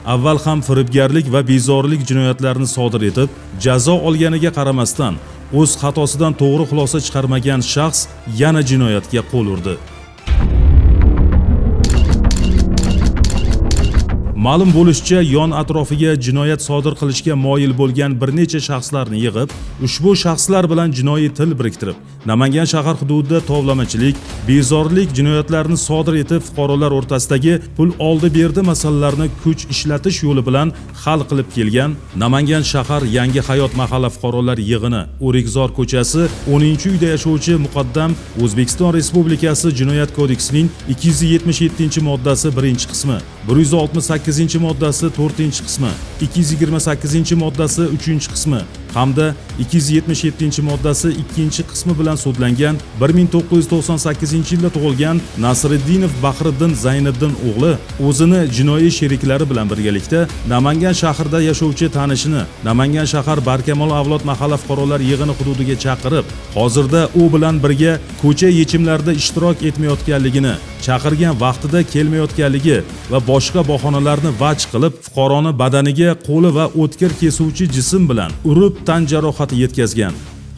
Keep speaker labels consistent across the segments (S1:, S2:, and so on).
S1: Avval ham firibgarlik va bezorilik jinoyatlarini sodir etib, jazo olganiga qaramasdan, o'z xatosidan to'g'ri xulosa chiqarmagan shaxs yana jinoyatga qo'l urdi. Ma'lum bo'lishicha, yon atrofiga jinoyat sodir qilishga moyil bo'lgan bir necha shaxslarni yig'ib, ushbu shaxslar bilan jinoiy til biriktirib, Namangan shahar hududida tovlamachilik, bezorilik jinoyatlarini sodir etib, fuqarolar o'rtasidagi pul oldi-berdi masalalarini kuch ishlatish yo'li bilan hal qilib kelgan Namangan shahar Yangi Hayot mahalla fuqarolar yig'ini O'rikzor ko'chasi 10-uyda yashovchi muqaddam O'zbekiston Respublikasi Jinoyat kodeksining 277-moddasi 1-qismi, 168-moddasi 4-qismi, 228-moddasi 3-qismi hamda 277-moddasi 2-qismi bilan sudlangan 1998-yilda tug'ilgan Nasriddinov Bahriddin Zayniddin o'g'li o'zini jinoiy sheriklari bilan birgalikda Namangan shahrida yashovchi tanishini Namangan shahar Barkamol avlod mahalla fuqarolar yig'ini hududiga chaqirib, hozirda u bilan birga ko'cha yechimlarida ishtirok etmayotganligini, chaqirgan vaqtida kelmayotganligi va boshqa bahonalarni vaj qilib, fuqaroni badaniga qo'li va o'tkir kesuvchi jism bilan urib tan jarohati yetkazgan.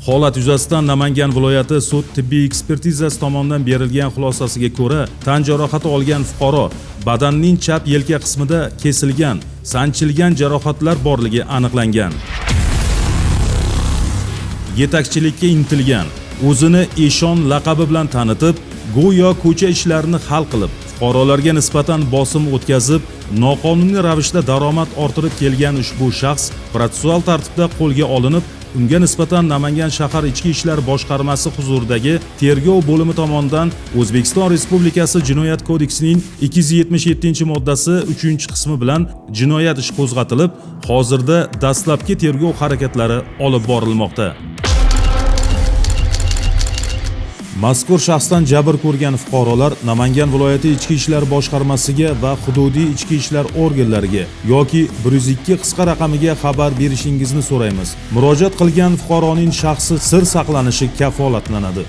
S1: Holat yuzasidan Namangan viloyati sud tibbiy ekspertizasi tomonidan berilgan xulosasiga ko'ra, tan jarohati olgan fuqaro badanning chap yelka qismida kesilgan, sanchilgan jarohatlar borligi aniqlangan. Yetakchilikka intilgan, o'zini Eshon laqabi bilan tanitib, go'yo ko'cha ishlarini hal qilib, fuqarolarga nisbatan bosim o'tkazib, noqonuniy ravishda daromad orttirib kelgan ushbu shaxs protsessual tartibda qo'lga olinib, unga nisbatan Namangan shahar Ichki ishlar boshqarmasi huzuridagi tergov bo'limi tomonidan O'zbekiston Respublikasi Jinoyat kodeksining 277-moddasi 3-qismi bilan jinoyat ishi qo'zg'atilib, hozirda dastlabki tergov harakatlari olib borilmoqda. Mazkur shaxsdan jabr ko'rgan fuqarolar Namangan viloyati Ichki ishlar boshqarmasiga va hududiy ichki ishlar organlariga yoki 102 qisqa raqamiga xabar berishingizni so'raymiz. Murojaat qilgan fuqaroning shaxsi sir saqlanishi kafolatlanadi.